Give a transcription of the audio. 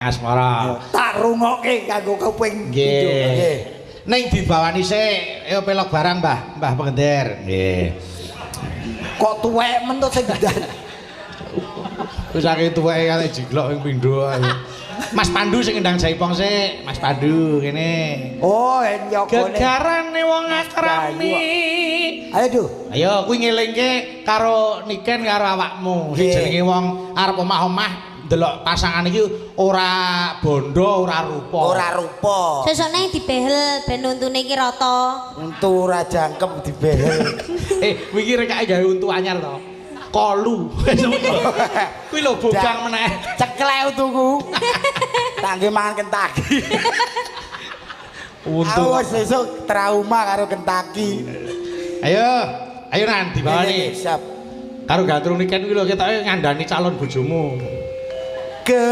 Asmara. Tak rungokke kanggo kuping. Nggih. Nggih. Ning dibawani sik, ayo pelok barang, Mbah, Mbah Pengender. Nggih. Kok tuwek men to sing ngendan. Wis saking tuweke kate jiglok ping pindho. Mas Pandu sing ngendang jaipong sik, Mas Pandu kene. Oh, en yogone. Gegarane wong akrami. Ayo, Duh. Ayo kuwi ngelingke karo Niken karo awakmu. Sing Nggih. jenenge wong arep omah-omah ndelok pasangan iki ora bondo, ora rupa. Ora rupa. Sesone dibehel ben untune iki rata. Untu ora jangkep dibehel. Eh, wingi rekake gawe untu anyar to. Kolu. Kuwi lho bogang meneh. Ceklek untuku. Tak nggih mangan Kentucky. Untu. Aku wis sesuk trauma karo Kentucky. Ayo, ayo Nan dibawani. Nggih, siap. Karo Gantrung Niken kuwi lho ketoke ngandani calon bojomu. Ke